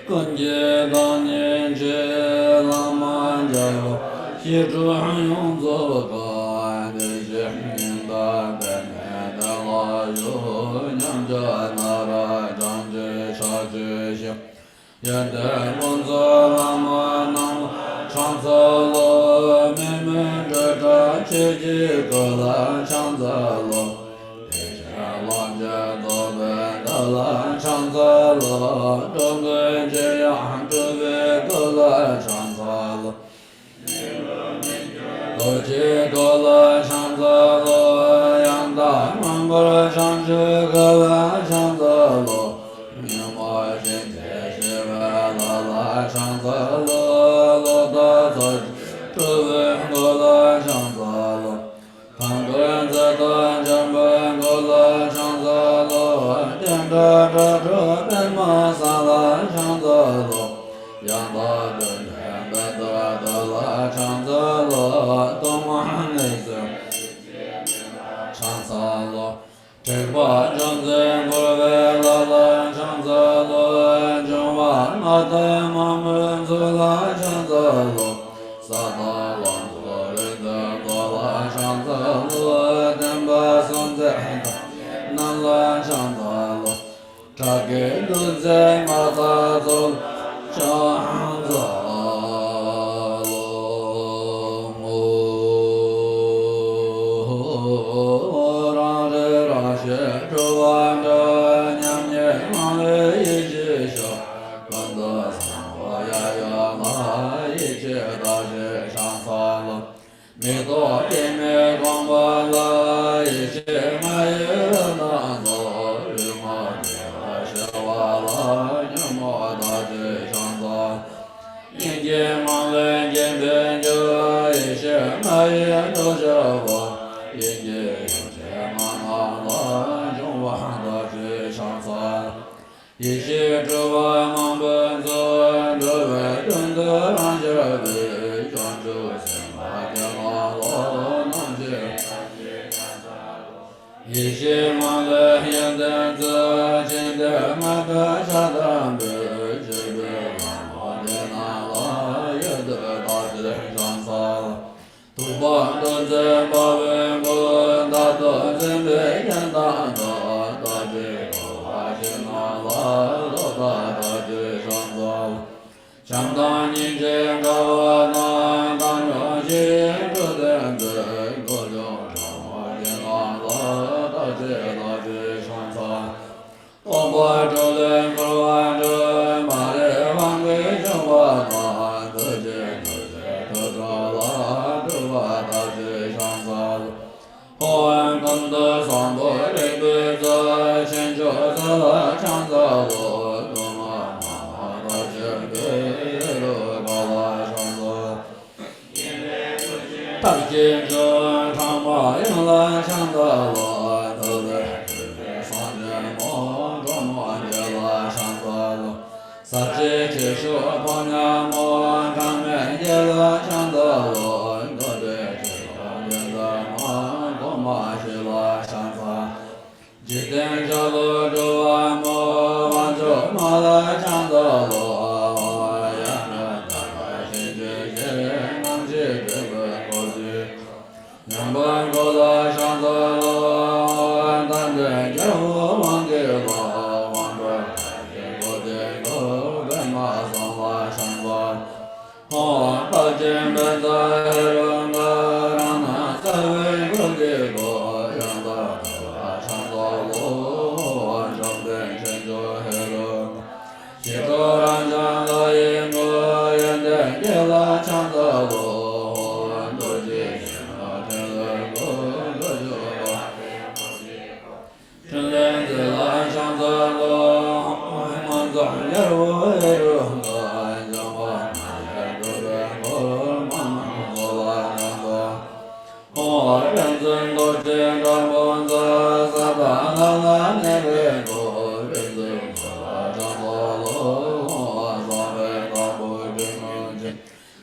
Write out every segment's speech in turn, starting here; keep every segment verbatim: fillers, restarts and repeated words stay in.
ཀུན་གྱི་བདག་ཉིད་ཀྱི་བླ་མ་རྒྱལ་བ་ཞི་ཁྲོ་ཡོངས་རྫོགས་གང་། དེ་བཞིན་ཉི་ཟླ་པདྨའི་གདན་ལ་བཞུགས། ཉམས་ཆག་ན་ར་གྲངས་ཀྱི་ཆ་བཅུ་ཞི། ཡོན་ཏན་ཀུན་རྫོགས་བླ་མ་རྣམས་ལ་ཕྱག་འཚལ་ལོ། མི་མེད་སྤྲོས་བྲལ་ཆོས་ཀྱི་སྐུ་ལ་ཕྱག་འཚལ་ལོ། ཐེག་ཆེན་ལམ་གྱི་རྫོགས་པའི་མཐའ་ལ་ཕྱག་འཚལ་ལོ། འགྲོ་ཀུན་གྱི་ཡང་སྤྲུལ་པའི་སྐུ་ལ་ཕྱག་འཚལ་ལོ། རྡོ་རྗེའི་སྐུ་ལ་ཕྱག་འཚལ་ལོ། ཡང་དག་མངོན་པར་བྱང་ཆུབ་སྐུ་ལ་ཕྱག་འཚལ་ལོ། ཉོན་མོངས་ཞེན་ཆགས་ཞི་བའི་ལྷ་ལ་ཕྱག་འཚལ་ལོ། བློ་དང་ཚོགས་སྐྱོང་སྤྲུལ་པའི་སྐུ་ལ་ཕྱག་འཚལ་ལོ། དམ་ཅན་ཚེ་དང་འཆམ་པའི་སྐུ་ལ་ཕྱག་འཚལ་ལོ། བསྟན་དགྲ་སྒྲོལ་པའི་པདྨ་བཟང་ལ་ཕྱག་འཚལ་ལོ། ཡང་དག་ཀུན་འདུས་པད་ཚལ་སྟོད་ལ་ཕྱག་འཚལ་ལོ། གདོང་མ་ནི་སྲིད་ཕྱག་འཚལ་ལོ། དྲེགས་པ་ཅན་གྱིས་བསྐོར་བའི་ལྷ་ལ་ཕྱག་འཚལ་ལོ། འབྱུང་བ་ལྔ་དང་མ་མོའི་གཙུག་ལག་ཕྱག་འཚལ་ལོ། ས་དང་ལམ་མཆོག་རིག་འཛིན་ཚོགས་ལ་ཕྱག་འཚལ་ལོ། བསྟན་པ་སྲུང་མཛད་དམ་ཅན་རྣམས་ལ་ཕྱག་འཚལ་ལོ། དགྲ་བགེགས་འདུལ་མཛད་མ་དག་ཚོགས་ལ་ཕྱག་འཚལ་ལོ། རང་རིག་རང་གཤིས་སྤྲུལ་པ་འདྲ། མཉམ་ཉིད་ངང་ལས་ཡེ་ཤེས་ཤར། ཀུན་ཏུ་བཟང་པོ་ཡབ་ཡུམ་ལ། ཡེ་ཤེས་རྡོ་རྗེ་ཕྱག་འཚལ་ལོ། མེ་ཏོག་སྐྱེད་མོས་གང་བ་ལ། ཡེ་ཤེས་ལྔ་ཡི་རོལ་དང་ཚོགས། རོལ་མོ་དགྲ་བགེགས་ཞི་བ་ལ། ཉོན་མོངས་དག་བྱེད་ཕྱག་འཚལ། སྙིང་རྗེའི་ངང་ལས་བསྐྱེད་པའི་རྒྱུད། ཡེ་ཤེས་ལྔ་ཡི་ཐོག་ཞི་བ། དབྱིངས་ཀྱི་ཡེ་ཤེས་ལྔ་རྣམས་ལ། འབྱུང་བ་དག་བྱེད་ཕྱག་འཚལ། ཡེ་ཤེས་སྤྲུལ་པ་མང་པོའི་ཚོགས། འགྲོ་བའི་དོན་དུ་རང་ཤར་བའི། བྱང་ཆུབ་སེམས་དཔའ་དེ་རྣམས་ལ། ནམ་ཞིག་ཡེ་ཤེས་ངང་ལས་ཡོན་ཏན་སྩོལ། ཕྱིར་འདོད་ལྔ་དང་ཕྱག་དང་པོས། སྤྱོད་པའི་ལམ་ལ་དེ་རྣམས་ལ། ཡོན་ཏན་དག་བྱེད་ཕྱག་འཚལ། ཐུབ་པ་ཐུགས་རྗེ་དཔའ་བོའི་སྐུ། མཐའ་སྟོབས་འཛིན་པའི་གཡས་དང་འགྲམ། རྡོ་རྗེ་དགའ་བ་བཞི་རྣམས་ལ། བློ་ཐག་དག་བྱེད་ཕྱག་འཚལ། བྱམས་དང་སྙིང་རྗེ་དགའ་བ་དང་། གང་བྱུང་ཞི་བའི་འབྲུ་བརྟན་པའི། སྡུག་བྱུང་དགྲ་བོ་བཞི་རྣམས་ལ། བརྟག་ཅིང་བརྟག་ཅིང་ཕྱག་འཚལ། རྟོག་པ་སྒྲོ་ལས་འཁོར་བ་འདྲ། མ་རིག་དབང་གིས་བྱུང་བ་དང་། ཐུགས་རྗེས་ཐུགས་རྗེས་ཐུགས་ཕྲ་ལ། སྒྲུབ་པ་དག་བྱེད་ཕྱག་འཚལ། འཁོར་བ་ཀུན་ཏུ་བཟང་པོ་རིག་པའི་གཙོ། ཆོས་མཆོག་སྩོལ་ལ་ཕྱག་འཚལ་ལོ། སྒྲོལ་མ་མ་ལུས་རྡོ་རྗེ་གི། ཧེ་རུ་ཀ་ལ་ཕྱག་འཚལ། ཐབས་མཁས་མཆོག་ཕྲ་མོ་ཡོངས་ལ་ཕྱག་འཚལ་ལོ། ཐུབ་པའི་སྤྲུལ་པའི་སངས་རྒྱས་སྨོ། གང་མོ་བརྒྱད་ལ་ཕྱག་འཚལ་ལོ། ཟབ་ཆོས་ཆེ་ཤོས་ཕོ་ཉ་སྨོ། གྲངས་མེད་བརྒྱད་ལ་ཕྱག་འཚལ་ལོ། འགོག་པའི་ཆོས་སྐོར་བདུན་ཚང་མ། གོང་མ་བཞི་ལ་ཕྱག་འཚལ། འཇིག་རྟེན་ཆ་ལུགས་སྒྲུབ་པ་སྨོ། དབང་ཕྱུག་མ་ལ་ཕྱག་འཚལ་ལོ། ཡང་དག་ཞིང་བཅུ་བཞི། རྣམ་བཞི་འབྲས་བུ་སྐོར་བཞི། མཉམ་པར་བསྒོམ་ལ་ཕྱག་འཚལ་ལོ། དམ་ཅན་རྒྱལ་པོ་དབང་གི་བླ། དབང་པོ་མཁའ་སྤྱོད་འཁོར་དེའི་སྐུ། པདྨ་བཟང་ལ་ཕྱག་འཚལ། ཧཱུྃ་དཔལ་ཆེན་བཛྲ་ཧེ་རུ་ཀ། རང་སྣང་གསལ་བའི་སྐུ་གི་སྐུ། ཡང་དག་ཐོབ་པར་ཕྱག་འཚལ་ལོ། བཅོམ་ལྡན་མཁྱེན་བརྩེ་ཧེ་རུ་ཀ། ཞི་ཁྲོ་རབ་འབྱམས་ལྷ་ཡི་སྐུ། ཡོན་ཏན་བརྒྱད་ལ་ཕྱག་འཚལ་ལོ། རྡོ་རྗེ་འཆང་ཕྲིན་ལས་སྐུ། བྱང་ཆུབ་ཕྲིན་ལས་མཛོད་ལ་ཕྱག་འཚལ་ལོ། དབང་ཕྱུག་རྒྱལ་པོ་ཧེ་རུ་ཀ། འཇམ་དཔལ་མ་ལས་གྲུབ་པའི་སྐུ། མ་ནིང་ཚོགས་ལ་ཕྱག་འཚལ། ཧཱུྃ། ཕན་ཚུན་རྡོ་རྗེ་དྲག་པོ་མཛད། ས་དང་ལྷ་ལ་གནས་པའི་སྐུ། ཕན་ཚུན་འཁོར་ལ་ཕྱག་འཚལ་ལོ། ཧཱུྃ། བཟང་པོའི་བདག་པོ་ཀུན་ལ་ཕྱག་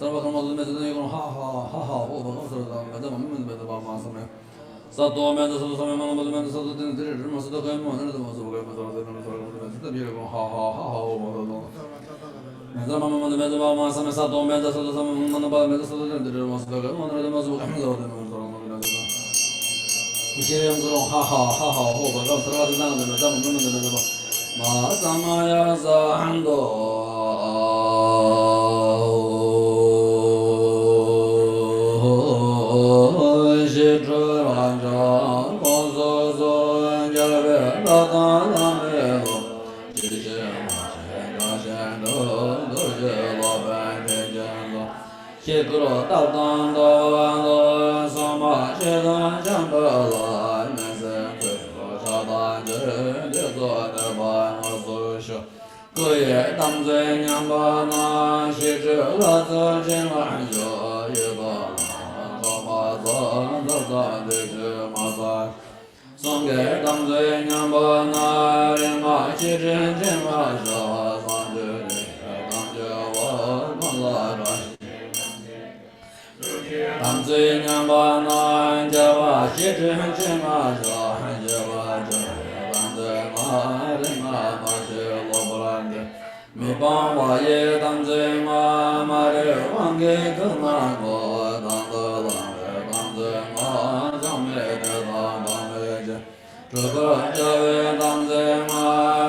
སརྦ་ཀརྨ་སུ་མེ་ཚེ་དང་ཡུ་ཀརྨ་ཧ་ཧ་ཧ་ཧ་ཧོ་བ་ཀརྨ་སརྦ་དང་མེ་ཚེ་མ་མེ་མེ་མེ་ཚེ་བ་མ་ས་མེ། ས་དོ་མེ་ཚེ་སུ་ས་མེ་མ་ན་མ་སུ་མེ་ཚེ་ས་དོ་ཏེ་ནི་ཏེ་རི་རི་མ་སུ་དོ་ཀེ་མ་ནི་རི་དོ་མ་སུ་བ་ཀེ་མ་ས་ས་ས་མེ་ས་ཀརྨ་སུ་མེ་ཚེ་ཏེ་ནི་ཡུ་ཀརྨ་ཧ་ཧ་ཧ་ཧ་ཧོ་བ་ས་དོ། མེ་ཚེ་མ་མེ་མེ་ཚེ་མེ་ཚེ་བ་མ་ས་མེ། ས་དོ་མེ་ཚེ་སུ་དོ་ས་མེ་མ་ན་མ་སུ་མེ་ཚེ་ས་དོ་ཏེ་ནི་ཏེ་རི་རི་མ་སུ་དོ་ཀེ་མ་ནི་རི་དོ་མ་སུ་བ་ཀེ་མ་ས་ས་ས་མེ་ས་ཀརྨ་སུ་མེ་ཚེ་ས་ཤི་རེ་ཡང་ཀུ་རོ་ཧ་ཧ་ཧ་ཧ་ཧོ་བ་ཀརྨ་སརྦ་ཏེ་ན་ཏེ་མེ་ཚེ་མ་མེ་མེ་ཚེ་མེ་ཚེ་བ་མ་ས་མ་ཡ་ས་ཧན་དོ། ཞི་ཁྲོ་རང་བྱུང་ལོངས་སུ་སོང་། རྒྱལ་བའི་བཀའ་དང་བླ་མའི་ལུགས། ཇི་བཞིན་སྨྲ་ཞིང་བསྒྲགས་ཤིང་སྒྲུབ། ཐུགས་རྗེས་སློབ་དཔོན་ཕན་ཕྱིར་བཟུང་། ཤེས་དགོས་རྟགས་དང་ལྟ་བ་ལ། སྲུང་མ་ཞེ་སྡང་བྱམས་པ་ལ། མི་སེམས་ཚོལ་བྱེད་ཕྱོགས་དང་བཅས། དེ་ཚོ་གནོད་པ་དངོས་སུ་ཞི། སྐུ་ཡི་དམ་ཚིག་ཉམས་པ་ན། ཞི་ཁྲོའི་ལྷ་ཚོགས་འཆིང་བར་འགྱུར། ཡི་དྭགས་ལྷ་ཚོགས་མ་ཚོགས་འཛག་འཛག་དེ་ཚུ་མ་ཚོགས། གསུང་གི་དམ་ཚིག་ཉམས་པ་ན། རིག་མ་ཞི་ཁྲོས་འཆིང་བར་ཤོག། གསང་སྤྱོད་ནི་དམ་ཆོས་འོད་མ་ལ་བཀྲ་ཤིས། དམ་ཚིག་ཉམས་པ་ན། རྒྱལ་བ་ཞི་ཁྲོས་འཆིང་བར་ཤོག། ཞི་བ་འཆིང་བའི་དམ་ཚིག་ལྔ། རིག་མ་མ་ཞི་ལོག་པར་འདོད། མི་སྤང་བ་ཡི་དམ་ཚིག་ལྔ། མ་རིག་དབང་གིས་ཁུ་ན་བསྒོ། དང་དུ་བླང་བའི་དམ་ཚིག་ལྔ། ཚང་མས་དད་དང་དམ་པའི་ཆོས། སྒྲུབ་པར་བྱ་བའི་དམ་ཚིག་ལྔ།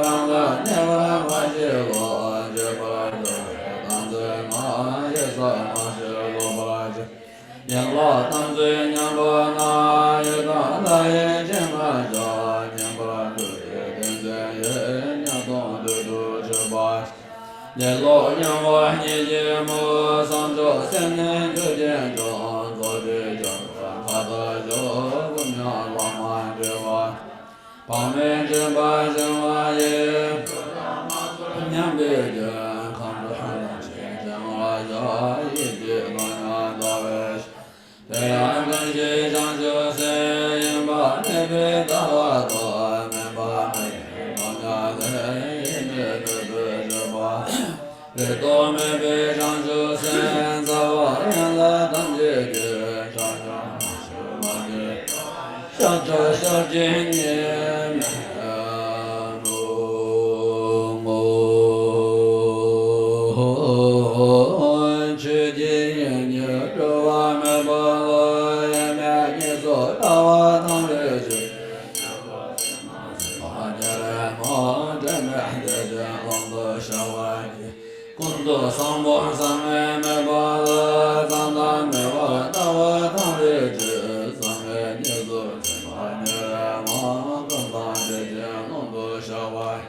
རང་ལ་གནོད་པ་མ་བྱེད་ལོ། བྱེད་པར་འགྱུར་བའི་དམ་ཚིག་ལྔ། ཡེ་ས་མ་བྱེད་ལོག་པར་བྱེད། ཡན་ལག་དམ་ཚིག་ཉམས་པ་ན། ཡི་དམ་ལྷ་ཡིས་འཆིང་བར་ཤོག། ཉན་པར་འགྱུར་བའི་དོན་མཛད་ཡིན། ཉན་སྟོང་དུས་སུ་ཆོད་པ། ལེ་ལོ་ཉམས་པ་ཉེས་བྱས་མུ། བསམ་སྦྱོར་སེམས་ནི་འགྱུར་གྱིས་འཇོམས། རྫོགས་པའི་བྱང་ཆུབ་མཐར་ཐུག་ཤོག། ཀུན་ཀྱང་བླ་མ་མགྲོན་པོ། བག་མེད་སྦྱིན་པ་བྱིན་པ་ཡིས། ཉམས་པའི་རྒྱུན་ཁམས་གསུམ་ལམ་ཤེས་འཆིང་བར་ཤོག། ཡིད་ཀྱི་ལྟ་ཉམས་ཟླ་བའི་ཤ། དེ་ཡང་ཀུན་གཞི་བྱང་ཆུབ་སེམས། ཡེངས་པ་མེད་པའི་ལྟ་བ་དང་། དམན་པ་མེད་པའི་ལྟ་ཉམས་ལས། ཡེངས་མེད་མོས་གུས་སྤྱོད་པ། རེ་དོགས་མེད་པའི་བྱང་ཆུབ་སེམས། རྩ་བ་ཡན་ལག་ཐམས་ཅད་ཀྱི། བྱང་ཆུབ་མ་ཤེས་མ་བརྗེད། ཤར་ཕྱོགས་ཤར་གྱི་ཉི་མའི་ངོ་བོ། ཆོས་ཀྱི་དབྱིངས་ཉིད་གྲོལ་བ་མེད་པ་ལ། དབྱེར་མེད་གཉིས་སུ་ལྟ་བ་ཐམས་ཅད་ཀྱི། མ་ཉེ་རིང་མོ། དྲན་མེད་བདེ་ཆེན་ཀློང་དུ་ཤར་བར་བགྱི། ཀུན་ཏུ་བཟང་པོ་བསམ་ཡས་མེད་པ་ལ། བསམ་དང་མེད་པར་ལྟ་བ་ཐམས་ཅད་ཀྱི། བསམ་ཡས་གཉིས་སུ་འཛིན་པ་ཉེ་རིང་མོ། ཀུན་བཟང་བདེ་ཆེན་ཀློང་དུ་ཤར་བར།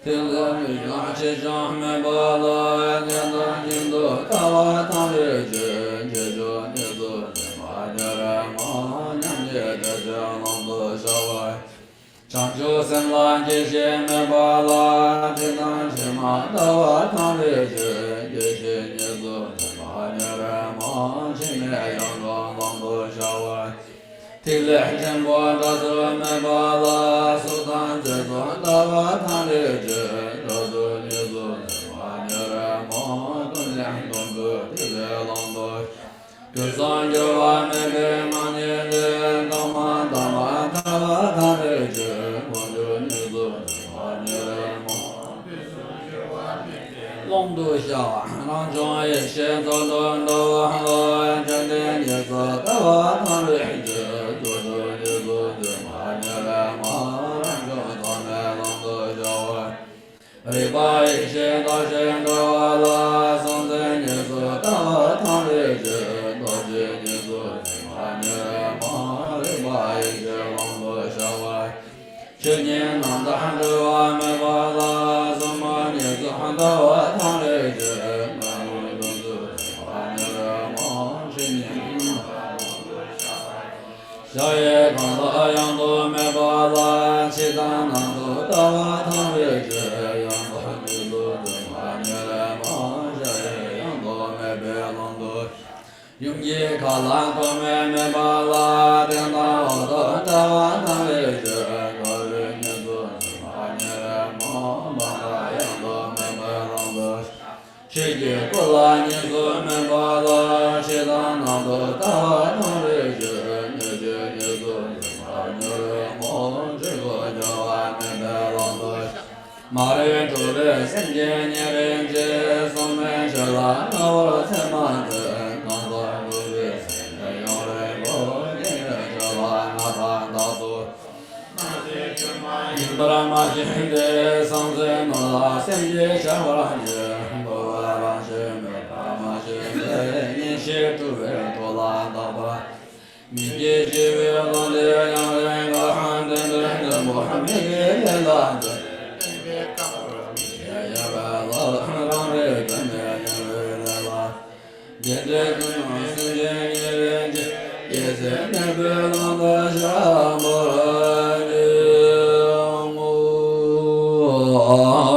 ཐིག་ལེ་མིག་བྱང་ཆེ་ཆུང་མེད་པ་ལ། ཉེ་དང་ཤིན་ཏུ་ཐལ་བ་ཐམས་ཅད་ཀྱི། ཆེ་ཆུང་གཉིས་སུ་འཛིན་པ་ཉེ་རིང་མོ། མཉམ་ཉིད་བདེ་ཆེན་ཀློང་དུ་ཤར་བར། བྱང་ཆུབ་སེམས་ལ་སྐྱེ་ཤི་མེད་པ་ལ། ཇི་ལྟར་ཕྱི་མ་ལྟ་བ་ཐམས་ཅད་ཀྱི། སྐྱེ་ཤི་གཉིས་སུ་འཛིན་པ་ཉེ་རིང་མོ། འཆི་མེད་གཡུང་དྲུང་ཀློང་དུ་ཤར་བར། ཐིག་ལེ་ཕྲེང་པོ་འབྲས་བུ་མེད་པ་ལ། གཟུགས་དང་ཆོས་སུ་ལྟ་བ་ཐམས་ཅད་ཀྱི། འབྲས་བུ་གཉིས་སུ་འཛིན་པ་ཉེ་རིང་མོ། ཀུན་མཁྱེན་སྟོང་ཆུབ་ཐིག་ལེ་ཀློང་དུ། དུས་གསུམ་འགྱུར་བ་མེད་པའི་ངང་ཉིད་ལས། ལྡོག་མ་དག་པ་ཐམས་ཅད་ཀྱི། ལོངས་སྤྱོད་གཉིས་སུ་འཛིན་པ་ཉེ་རིང་མོ། ཀློང་དུ་ཤར་བ་རང་བྱུང་ཡེ་ཤེས་ཚོགས་དྲུག་འདུ་བ་ལ། ཅི་སྟེ་གཉིས་སུ་ལྟ་བ་ཐམས་ཅད་ཀྱི། ཚོགས་དྲུག་གཉིས་སུ་འཛིན་པ་ཉེ་རིང་མོ། རང་བྱུང་ཐོགས་མེད་ཀློང་དུ་ཤར་བ། རིག་པ་ཡེ་ཤེས་རྟོག་བཅས་འདུ་བ་ལ། སྲོག་འཛིན་གཉིས་སུ་ལྟ་བ་ཐམས་ཅད་ཀྱི། རྟོག་བཅས་གཉིས་སུ་འཛིན་པ་ཉེ་རིང་མོ། རིག་པ་ཡེ་ཤེས་ཀློང་དུ་ཤར་བ། ཆོས་ཉིད་རྣམ་དག་གྲོལ་བ་མེད་པ་ལ། གཟུགས་མ་གཉིས་སུ་ལྟ་བ་ཐམས་ཅད་ཀྱི། རྣམ་ཀུན་ཀུན་ཏུ་འཛིན་པ་ཉེ་རིང་མོ། ཆོས་ཉིད་རྣམ་དག་ཀློང་དུ་ཤར་བ། ཞག་ཡི་གང་ཟག་ཡང་དུ་མེད་པ་ལ། ཕྱི་དང་ནང་དུ་ལྟ་བ་ཐམས་ཅད་ཀྱི། ཡང་དག་གཉིས་སུ་འཛིན་པ་ཉེ་རིང་མོ། ཞག་ཡི་ཡང་དུ་མེད་པའི་ཀློང་དུ། ཡུམ་གྱི་ཁ་ལ་ཐོགས་མེད་མེད་པ་ལ། སྟེང་དང་འོག་ཏུ་ལྟ་བ་ཐམས་ཅད་ཀྱི། ཁ་ལ་གཉིས་སུ་འཛིན་པ་ཉེ་རིང་མོ། སྤང་ལ་ཡང་དུ་མེད་པའི་ཀློང་དུ། ཆོས་ཀྱི་སྐུ་ལ་གཉིས་སུ་མེད་པ་ལ། ཕྱི་དང་ནང་དུ་ལྟ་བ་དང་རིགས་ཀྱི་ཉེས་སྤྱོད་ཉེས་སུ་མེད་པ་ཉེ་བའི་ངོ་བོ་འབྲས་བུ་རྒྱལ་བ་མེད་པའི་ལམ་དུ། མ་རིག་འཁྲུལ་པའི་སེམས་ཀྱིས་ཉེ་རིང་གི་གསུང་མེད་ཆོས་ལ་རྣ་བར་ཚད་མ་ཐོས། གང་ཟག་འཁྲུལ་པའི་སེམས་ནི་ཡུན་རིང་པོ། ཉེ་བའི་ཆོས་ལ་སྔ་དང་རྟག་ཏུ། ཡིན་པར་མ་ཤེས་ཏེ། སངས་རྒྱས་རྣམས་ལ་སེམས་ཀྱིས་ཆགས་པར་གྱུར། འཁོར་བ་རང་བཞིན་མེད་པར་མ་ཤེས་ཏེ། གཉེན་བཤེས་སྤྲུལ་པའི་ཐུགས་ལ་བདག་པ། མིག་གིས་ཤེས་པའི་ལམ་དེ་ཡང་རིང་ག། དེ་འདྲའི་འདྲ་མོ་མིག་གི་ཡིད་ལ་འདོད། ཡལ་བའི་ལ་རང་རིག་དོན་མེད་ཉམས་པའི་ལས་ལ། དེ་འདྲའི་ཀུན་སློང་སེམས་ཅན་ཉེ་རིང་གི། སྐྱེ་ཚེ་མེད་པའི་ལམ་དུ་བཞག